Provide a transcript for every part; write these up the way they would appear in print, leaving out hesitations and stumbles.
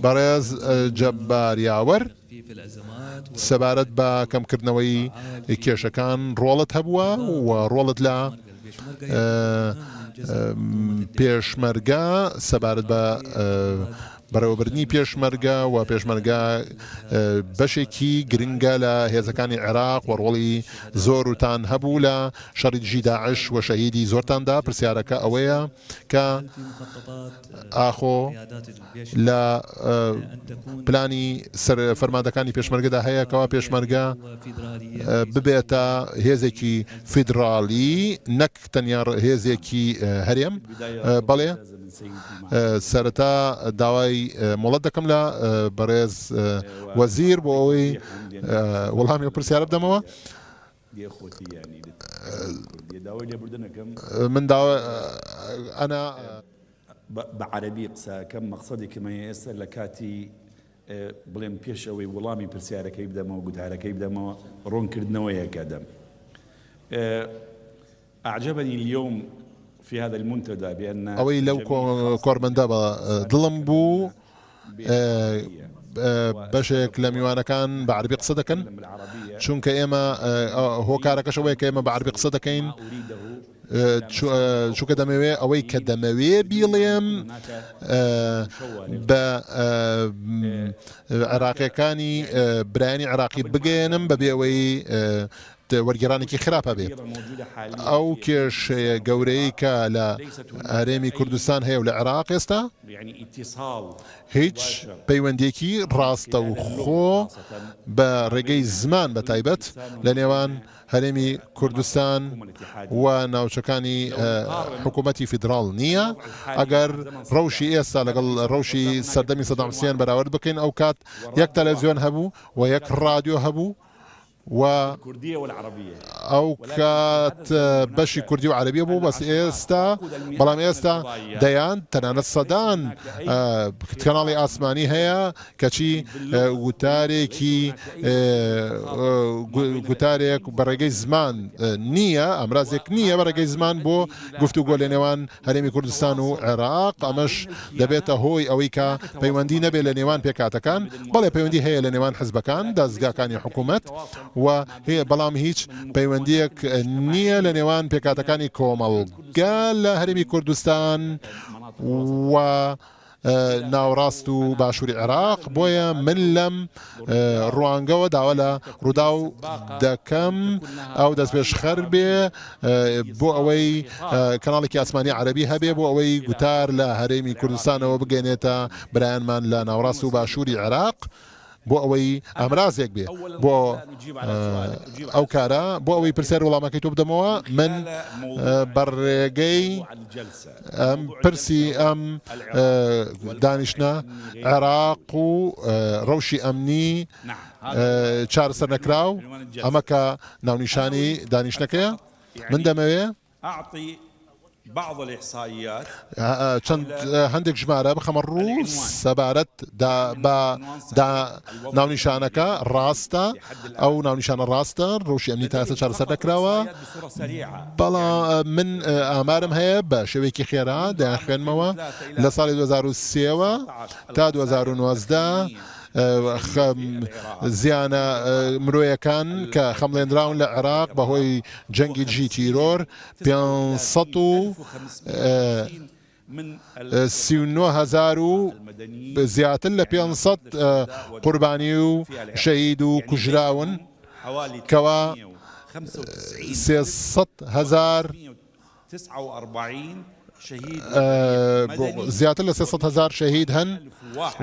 بەڕێز جەبار یاوەر، سەبارەت بە کەمکردنەوەی کێشەکان ڕۆڵت هەبووە و ڕۆڵت لە پێشمەرگە سەبارەت بە بەڕێوەبردنی پێشمەرگە و پێشمەرگە بەشێکی گرنگە لە هێزەکانی عێراق و ڕۆڵی زۆرتان هەبوو لە شەڕی دژی داعش و شەهیدی زۆرتان دا، پرسیارەکە ئەوەیە کە ئاخۆ لە پلانی فەرماندەکانی پێشمەرگەدا هەیە کەوا پێشمەرگە ببێتە هێزێکی فیدراڵی نەک تەنیا هێزێکی هەرێم؟ بەڵێ. سەرەتا داوای مۆڵەت دەکەم لە بەڕێز وەزیر بۆ ئەوەی وەڵامی ئەو پرسیارە بدەمەوە. من داوا ئەنا. بە عەرەبی قسە ئەکەم مەقسەدێکم هەیە ئێستا لە کاتی بڵێم پێش ئەوەی وەڵامی پرسیارەکەی بدەمەوە گوتارەکەی بدەمەوە ڕوونکردنەوەیەک ئەدەم. اعجبنی الیوم فی هذا المنتدی بان ئەوەی لەو کۆڕبەندە بە دڵم بوو بەشێک لە میوانەکان بە عەربی قسە دەکەن چونکە ئێمە هۆکارەکەش ئەوەیە کە ئێمە بە عەربی قسە دەکەین چونکە دەمەوێ ئەوەی کە دەمەوێ بیڵێم بە عێراقیەکانی برایانی عێراقی بگەیەنم بەبێ ئەوەی وەرگێڕانێکی خراپ هەبێ. ئەو کێشەیە گەورەیەی کە لە هەرێمی کوردستان هەیە و لە عێراق ئێستا هیچ پەیوەندییەکی ڕاستەوخۆ بە ڕێگەی زمان بە تایبەت لە نێوان هەرێمی کوردستان و ناوچەکانی حکوومەتی فیدراڵ نییە. ئەگەر ڕەوشی ئێستا لەگەڵ ڕەوشی سەردەمی سەدام حوسێن بەراورد بکەین ئەو کات یەک تەلەڤزیۆن هەبوو و یەک ڕادیۆ هەبوو و ئەو کات بەشی کوردی و عەرەبی بوو بەس ئێستا بەڵام ئێستا دەیان تەنانەت سەدان کەناڵی ئاسمانی هەیە کەچی وتارێکی گوتارێک بە ڕێگەی زمان نییە ئامرازێک نییە بە ڕێگەی زمان بۆ گفتوگۆ لە نێوان هەرێمی کوردستان و عێراق، ئەمەش دەبێتە هۆی ئەوەی کە پەیوەندی نەبێت لە نێوان پێکهاتەکان، بەڵێ پەیوەندی هەیە لە نێوان حزبەکان، دەزگاکانی حکومەت و هەیە، بەڵام هیچ پەیوەندییەک نییە لە نێوان پێکهاتەکانی کۆمەڵگە لە هەرێمی کوردستان و ناوەڕاست و باشووری عێراق، بۆیە من لەم ڕوانگەوە داوا لە ڕووداو دەکەم ئەو دەستپێشخەر بێ بۆ ئەوەی کەناڵێکی ئاسمانی عەرەبی هەبێ بۆ ئەوەی گوتار لە هەرێمی کوردستانەوە بگەێنێتە برایانمان لە ناوەڕاست و باشووری عێراق. بۆ ئەوەی ئامرازێک بێ بۆ ئەو کارە بۆ ئەوەی پرسیار وەڵامەکەی تۆ بدەمەوە من بە ڕێگەی ئەم پرسی ئەم دانیشتە عێراق و ڕەوشی ئەمنی چارەسەر نەکراو ئەمە کە ناونیشانی دانیشتەکەیە من دەمەوێ چەند هەندێک ژمارە بخەمە ڕوو سەبارەت بە ناونیشانەکە ڕاستە ئەو ناونیشانە ڕاستە ڕەوشی ئەمنی تا ئێستا چارەسەر نەکراوە بەڵام من ئامارم هەیە بە شێوەیەکی خێرا دەیانخوێنمەوە لە ساڵی 2003ەوە تا 2019 زیانە مرۆیەکان کە خەمڵێنراون لە عێراق بەهۆی جەنگی دژی تیرۆر 539 هەزار و زیاتر لە 500 قوربانی و شەهید و کوژراون کەوا 300 هەزار زیاتر لە 300 هەزار شەهید هەن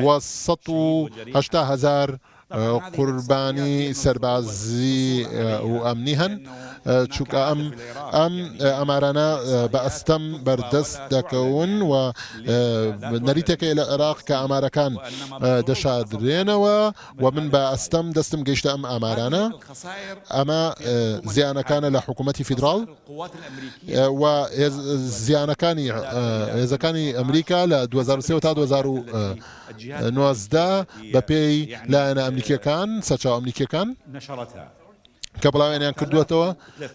و 180 هەزار قوربانی سەربازی و ئەمنی هەن، چونکە ئەم ئەم ئامارانە بە ئەستەم بەردەست دەکەون و نەریتێک هەیە لە عێراق کە ئامارەکان دەشاردرێنەوە و من بە ئەستەم دەستم گەیشتە ئەم ئامارانە. ئەمە زیانەکانە لە حکوومەتی فیدراڵ و زیانەکانی هێزەکانی ئەمریکا لە 2003 تا 2019 بەپێی لایەنە ئەمریکیەکان سەرچاوە ئەمریکیەکان. کە بڵاوێنیان کردووەتەوە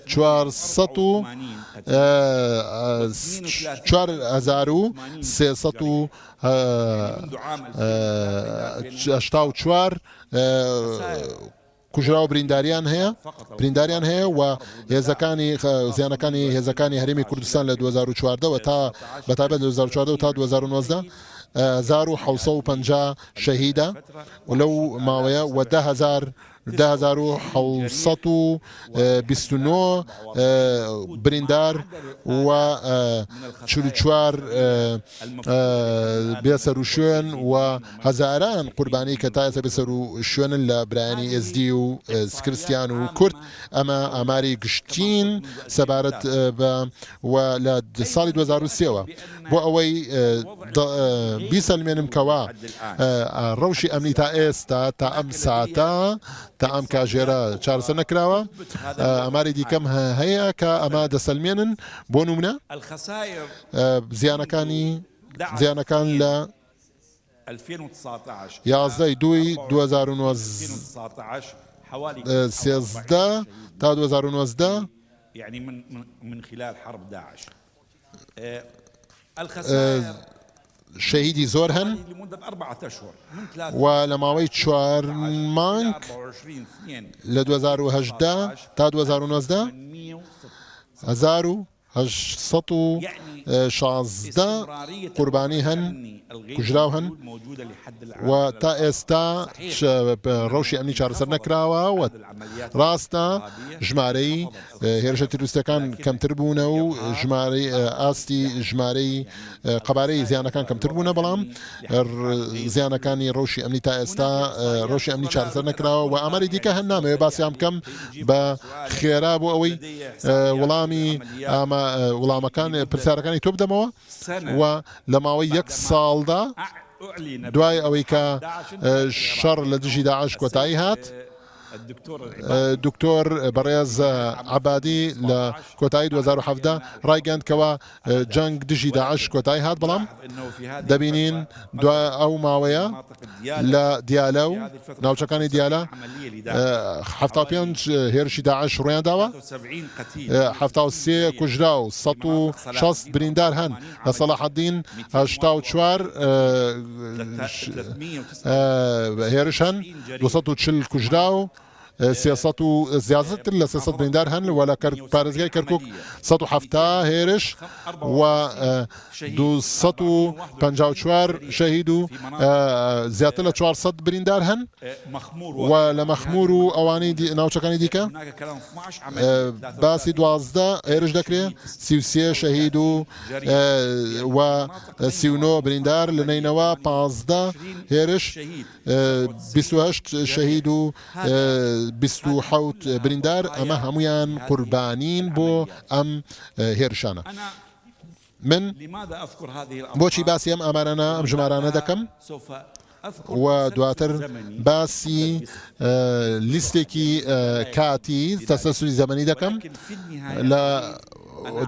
4384 کوژراو برینداریان هەیە برینداریان هەیە و هێزەکانی زیانەکانی هێزەکانی هەرێمی کوردستان لە 2014ەوە تا بەتابەت 2014 تا 2019 1750 شەهیدە و لەو ماوەیە و 10000 10729 بریندار و 44 بێسەروشوێن و هەزاران قوربانی کە تا ئێستا بێسەروشوێنن لە برایانی ئێزدی و کرستیان و کورد، ئەمە ئاماری گشتین سەبارەت بە و لە ساڵی 2003 وە بۆ ئەوەی بیسەلمێنم کەوا ڕەوشی ئەمنی تا ئێستا تا ئەم ساتە تا ئەم کاژێرە چارەسەر نەکراوە ئاماری دیکەم هەیە کە ئەمە دەسەلمێنن بۆ نمونە زیانەکانی زیانەکان لە 11 ی دووی 2013 تا 2019 شەهیدی زۆر هەن و لە ماوەی چوار مانگ لە 2018 تا 2019 1816 قوربانی هەن، کوژراو هەن و تا ئێستا ڕەوشی ئەمنی چارەسەر نەکراوە و ڕاستە ژمارەی هێرشە تیرۆریستیەکان کەمتر بوونە و ژمارەی ئاستی ژمارەی قەبارەی زیانەکان کەمتر بوونە بەڵام زیانەکانی ڕەوشی ئەمنی تا ئێستا ڕەوشی ئەمنی چارەسەر نەکراوە و ئاماری دیکە هەن نامەوێ باسیان بکەم بە خێرا بۆ ئەوەی وەڵامی وەڵامەکان پرسیارەکانی تۆ بدەمەوە و لە ماوەی یەک ساڵدا دوای ئەوەی کە شەڕ لە دژی داعش کۆتایی هات دکتۆر بەڕێز عەبادی لە کۆتایی 2017 ڕایگەیاند کەوا جەنگ دژی داعش کۆتایی هات، بەڵام دەبینین دوای ئەو ماوەیە لە دیالە و ناوچەکانی دیالە 75 هێرشی داعش ڕوویان داوە، 73 کوژرا و 160 بریندار هەن، لە سەڵاحەدین 84 هێرش هەن، 240 کوژراو. 300 و زیاتر لە 300 بریندار هەن و لە پارێزگای کەرکک 170 هێرش و 254 شەهید و زیاتر لە 400 بریندار هەن و لە مەخمور و ئەوانەی ناوچەکانی دیکە باسی 12 هێرش دەکرێت 33 شەهید و و 39 بریندار لە نەینەوا 15 هێرش 28 شەهید و 27 بریندار، ئەمە هەموویان قوربانین بۆ ئەم هێرشانە. من بۆچی باسی ئەم ئامارانە، ئەم ژمارانە دەکەم و دواتر باسی لیستێکی کاتی تەسەلسولی زەمەنی دەکەم لە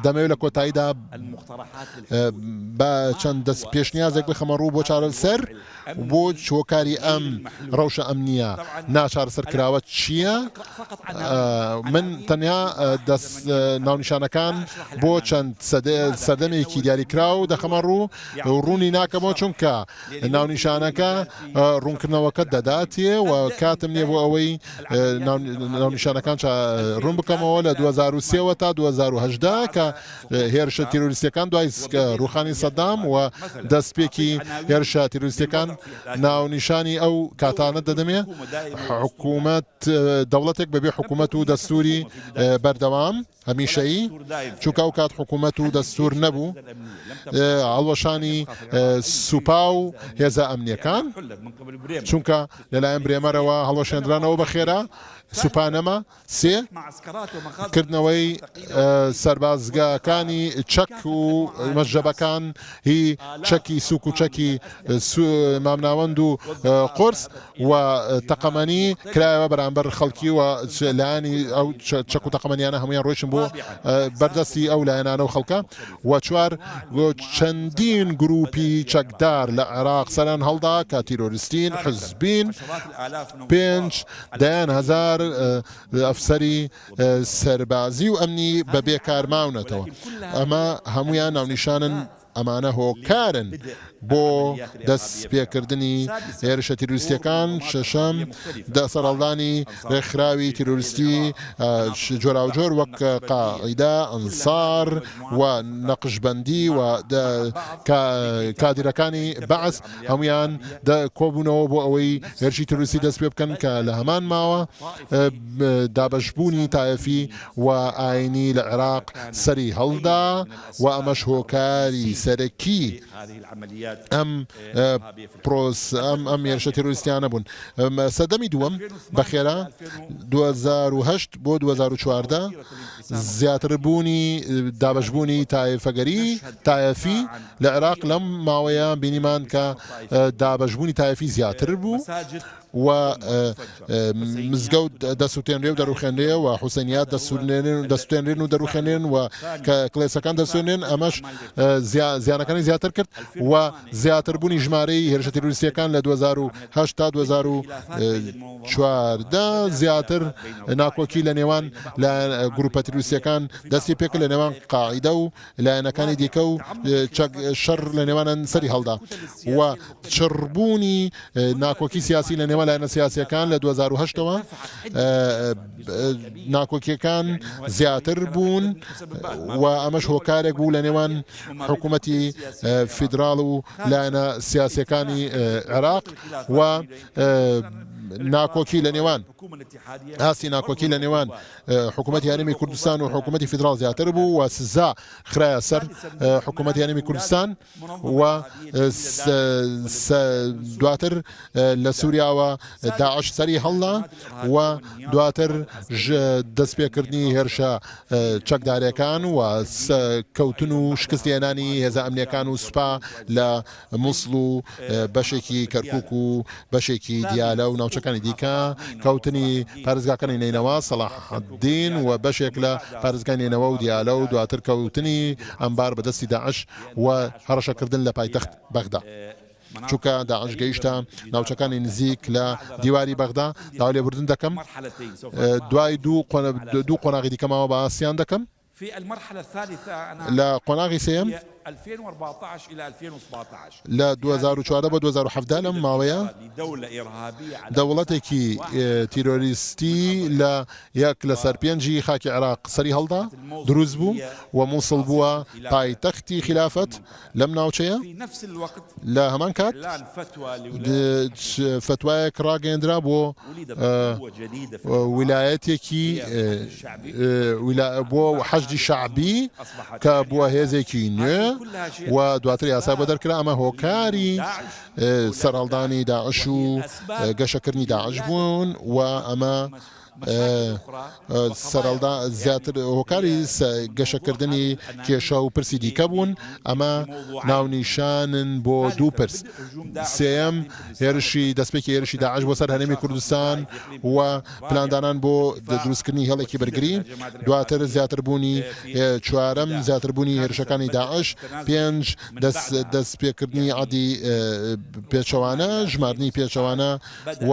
دەمەوێت لە کۆتاییدا بە چەند دەست پێشنیازێک بخەمە ڕوو بۆ چارەسەر بۆ هۆکاری ئەم ڕەوشە ئەمنییە ناچارەسەرکراوە چییە؟ من تەنیا دەست ناونیشانەکان بۆ چەند سەردەمێکی دیاریکراو دەخەمە ڕوو و ڕوونی ناکەمەوە چونکە ناونیشانەکە ڕوونکردنەوەکە دەداتێ و کاتم نییە بۆ ئەوەی ناونیشانەکان ڕوون بکەمەوە لە 2003ەوە تا 2018 کە هێرشە تیرۆریستیەکان دوای ڕوخانی سەدام و دەستپێکی هێرشە تیرۆریستیەکان ناونیشانی ئەو کاتانە دەدەمێ حکوومەت دەوڵەتێک بەبێ حکوومەت و دەستوری بەردەوام هەمیشەیی چونکە ئەو کات حکوومەت و دەستور نەبوو هەڵوەشانی سوپا و هێزە ئەمنیەکان چونکە لەلایەن برێمەرەوە هەڵوەشێنرانەوە بە خێرا سوپا نەما سێ، کردنەوەی سەربازگاکانی چەک و مەشرەبەکان هی چەکی سوک و چەکی مامناوەند و قورس و تەقەمەنی کرایەوە بەرامبەر خەڵکی و لایەنی ئەو چەک و تەقەمەنیانە هەمویان ڕۆیشتن بۆ بەردەستی ئەو لایەنانە و خەڵکە و چوار چەندین گروپی چەکدار لە عێراق سەریان هەڵدا کە. تیرۆریستین، حزبین. پێنج، دەیان هەزار ئەفسەری سەربازی و ئەمنی بەبێ کار ماونەتەوە. ئەمە هەموویان ناونیشانن. ئەمانە هۆکارن بۆ دەستپێکردنی هێرشە تیرۆریستییەکان، شەشەم، سەرهەڵدانی ڕێکخراوی تیرۆریستی جۆراوجۆر وەک قاعیدە، ئەنسار و نەقشبەندی و کادیرەکانی بەعس هەموویان کۆبوونەوە بۆ ئەوەی هێرشی تیرۆریستی دەستپێبکەن کە لە هەمان ماوە دابەشبوونی تایەفی و ئایینی لە عێراق سەری هەڵدا. و ئەمەش هۆکاری سەرەکی ئەم پرۆس ئەم ئەم هێرشە تیرۆریستیانە بوون. سەردەمی دووەم بەخێرا 2008 بۆ 2014 زیاتربوونی دابەشبوونی تایفەگەری تایەفی لە عێراق لەم ماوەیە بینیمان کە دابەشبوونی تایەفی زیاتر بوو. و مزگەوت دەسوتێنرێ و دەروخێنرێ و حوسەینیات دەسوتێنرێن و دەروخێنرێن و کڵێسەکان دەسوێنرێن ئەمەش زیانەکانی زیاتر کرد و زیاتربوونی ژمارەی هێرشە تیرۆریستیەکان لە 2008 تا 2014 زیاتر ناکۆکی لە نێوان گروپە تیرۆریستیەکان دەستی پێکرد لە نێوان قاعیدە و لایەنەکانی دیکە و چەک شەڕ لە نێوانیان سەری هەڵدا و چڕبوونی ناکۆکی سیاسی لە نێوان لایەنە سیاسیەکان لە 2008ەوە ناکۆکیەکان زیاتر بوون و ئەمەش هۆکارێک بوو لە نێوان حکوومەتی فیدراڵ و لایەنە سیاسیەکانی عێراق و ناکۆکی لە نێوان ئاستی ناکۆکی لە نێوان حکوومەتی هەرێمی کوردستان و حکوومەتی فیدراڵ زیاتر بوو و سزا خرایە سەر حکوومەتی هەرێمی کوردستان و دواتر لە سووریاوە داعش سەری هەڵدا و دواتر دەستپێکردنی هێرشە چەکدارەکان و کەوتن و شکستێنانی هێزە ئەمنیەکان و سوپا لە موسڵ و بەشێکی کەرکوک و بەشێکی دیالە و ناوچەکانی دیکە، کەوتنی پارێزگاکانی نەینەوا، سەڵاحەدین و بەشێک لە پارێزگای نەینەوا و دیالە و دواتر کەوتنی ئەنبار بە دەستی داعش و هەڕەشەکردن لە پایتەخت بەغدا. چونکە داعش گەیشتە ناوچەکانی نزیک لە دیواری بەغدا، داوای لێبوردن دەکەم دوای دوو قۆناغی دیکە ماوە باسیان دەکەم. لە قۆناغی سێیەم لە 2014 بۆ 2017 لەم ماوەیە دەوڵەتێکی تیرۆریستی لە یەک لەسەر پێنجی خاکی عێراق سەری هەڵدا دروست بوو و مووسڵ بووە پایتەختی خیلافەت لەم ناوچەیە. لە هەمان کات فەتوایەک ڕاگەیەندرا بۆ ویلایەتێکی بۆ حەشدی شەعبی کە بووە هێزێکی نوێ و دواتر یاسا بۆ دەرکرا ئەمە هۆکاری سەرهەڵدانی داعش و گەشەکردنی داعش بوون و ئەمە سەرهەڵدا زیاتر هۆکاری گەشەکردنی کێشە و پرسی دیکە بوون، ئەمە ناونیشانن بۆ دوو پرس، سێیەم هێرشی دەستپێکی هێرشی داعش بۆ سەر هەرێمی کوردستان و پلاندانان بۆ دروستکردنی هێڵێکی بەرگری، دواتر زیاتربوونی چوارەم زیاتربوونی هێرشەکانی داعش، پێنج دەستپێکردنی عەدی پێچەوانە، ژماردنی پێچەوانە و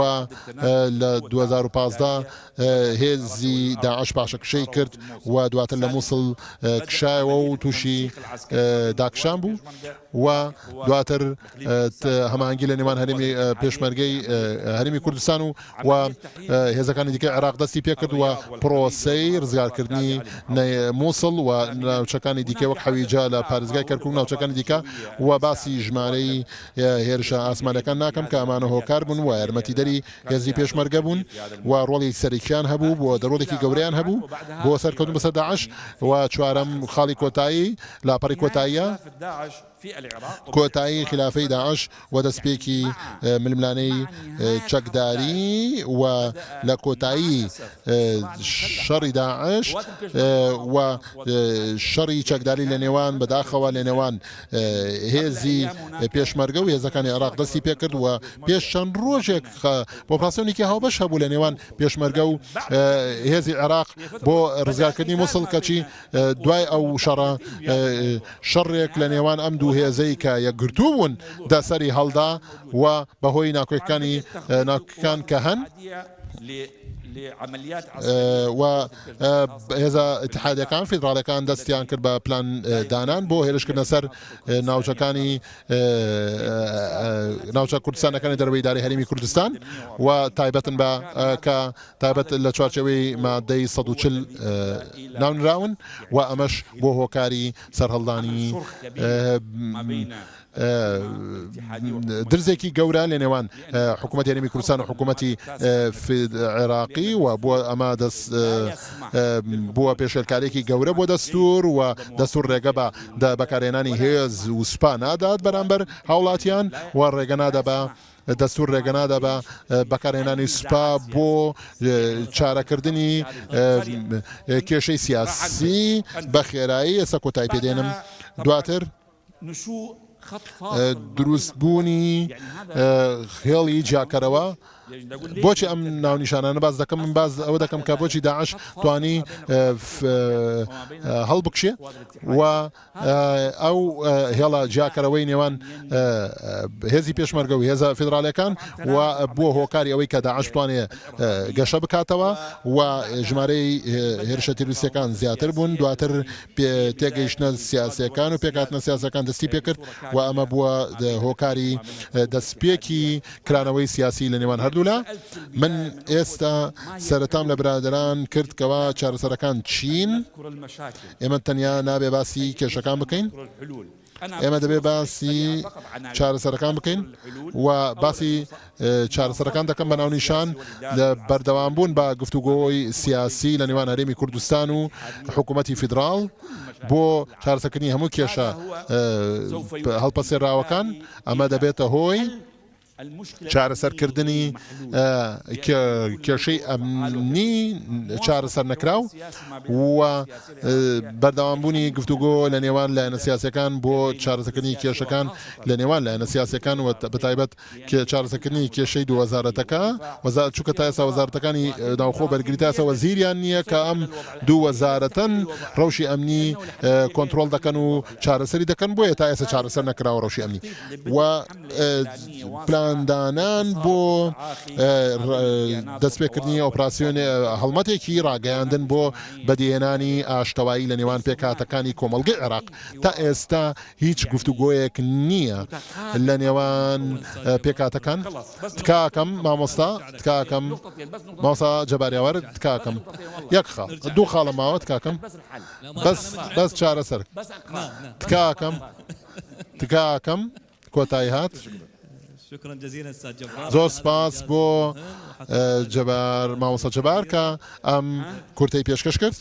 لە 2015 هێزی داعش پاشەکشەی کرد و دواتر لە مووسڵ کشایەوە و تووشی داکشان بوو و دواتر هەماهەنگی لە نێوان هەرێمی پێشمەرگەی هەرێمی کوردستان و و هێزەکانی دیکە عێراق دەستی پێکرد و پرۆسەی ڕزگارکردنی مووسڵ و ناوچەکانی دیکە وەک حەویجە لە پارێزگای کەرکوک ناوچەکانی دیکە و باسی ژمارەی هێرشە ئاسمانەکان ناکەم کە ئەمانە هۆکار بوون و یارمەتیدەری هێزی پێشمەرگە بوون و ڕۆڵی سەرەکیان هەبوو بۆ ڕۆڵێکی گەورەیان هەبوو بۆ سەرکەوتن بەسەر داعش و چوارەم خاڵی کۆتایی لاپەڕی کۆتاییە کۆتایی خیلافەی داعش و دەستپێکی ململانێی چەکداری و لە کۆتایی شەڕی داعش و شەڕی چەکداری لە نێوان بەداخەوە لە نێوان هێزی پێشمەرگە و هێزەکانی عێراق دەستی پێکرد و پێش چەند ڕۆژێک ئۆپراسیۆنێکی هاوبەش هەبوو لە نێوان پێشمەرگە و هێزی عێراق بۆ ڕزگارکردنی موسڵ کەچی دوای ئەو شەڕە شەڕێک لە نێوان ئەم دوو. دوو هێزەی کە یەکگرتوو بوون دا سەری هەڵدا و بەهۆی ناکۆکیەکانی ناکۆکیەکان کە هەن و هێزە ئیتحادیەکان فیدراڵیەکان دەستیان کرد بە پلان دانان بۆ هێرشکردنە سەر ناوچەکانی ناوچە کوردستانەکانی دەرەوەی ئیدارەی هەرێمی کوردستان و تایبەتن بە کە تایبەت لە چوارچێوەی مادەی 140 ناونراون و ئەمەش بۆ هۆکاری سەرهەڵدانی درزێکی گەورە لە نێوان حکوومەتی هەرێمی کوردستان و حکوومەتی عێراقی و بۆ ئەمە دەست بووە پێشێلکارێکی گەورە بۆ دەستور و دەستور ڕێگە بە بەکارهێنانی هێز و سوپا نادات بەرامبەر هاوڵاتیان و ڕێگە نادا بە دەستور ڕێگە نادا بە بەکارهێنانی سوپا بۆ چارەکردنی کێشەی سیاسی بە خێرایی ئێستا کۆتایی پێدێنم دواتر دروستبوونی هێڵی جیاکەرەوە بۆچی ئەم ناونیشانانە باس دەکەم من باس ئەوە دەکەم کە بۆچی داعش توانی هەڵبکشێ و ئەو هێڵە جیاکەرەوەی نێوان هێزی پێشمەرگە و هێزە فیدراالەکان و بووە هۆکاری ئەوەی کە داعش توانێ گەشە بکاتەوە و ژمارەی هێرشە تیرۆریستیەکان زیاتر بوون دواتر تێگەیشتنە سیاسیەکان و پێکهاتنە سیاسەکان دەستی پێکرد و ئەمە بووە هۆکاری دەستپێکی کرانەوەی سیاسی لە نێوان هەردوولا. من ئێستا سەرەتام لە برادەران کرد کەوا چارەسەرەکان چین؟ ئێمە تەنیا نابێ باسی کێشەکان بکەین، ئێمە دەبێ باسی چارەسەرەکان بکەین و باسی چارەسەرەکان دەکەم بە ناونیشان لە بەردەوامبوون بە گفتوگۆی سیاسی لە نێوان هەرێمی کوردستان و حکوومەتی فیدراڵ بۆ چارەسەرکردنی هەموو کێشە هەڵپەسێراوەکان، ئەمە دەبێتە هۆی چارەسەرکردنی کێشەی ئەمنی چارەسەرنەکراو و بەردەوامبوونی گفتوگۆ لە نێوان لایەنە سیاسیەکان بۆ چارەسەرکردنی کێشەکان لە نێوان لایەنە سیاسیەکان و بەتایبەت چارەسەرکردنی کێشەی دوو وەزارەتەکە وەزارەت چونکە تا ئێستا وەزارەتەکانی ناوخۆ بەرگری تا ئێستا وەزیریان نییە کە ئەم دوو وەزارەتەن ڕەوشی ئەمنی کۆنترۆڵ دەکەن و چارەسەری دەکەن بۆیە تا ئێستا چارەسەر نەکراوە ڕەوشی ئەمنی و پلاندانان بۆ دەستپێکردنی ئۆپراسیۆن هەڵمەتێکی ڕاگەیاندن بۆ بەدیهێنانی ئاشتەوایی لە نێوان پێکهاتەکانی کۆمەڵگەی عێراق تا ئێستا هیچ گفتوگۆیەک نییە لە نێوان پێکهاتەکان تکاکەم مامۆستا تکاکەم مامۆستا جەبار یاوەر تکاکەم یەک خاڵ دوو خاڵە ماوە تکاکەم بەس بەس چارەسەر تکاکەم تکاکەم کۆتایی هات. زۆر سپاس بۆ جەبار مامۆستا جەبار کە ئەم کورتەی پێشکەش کرد.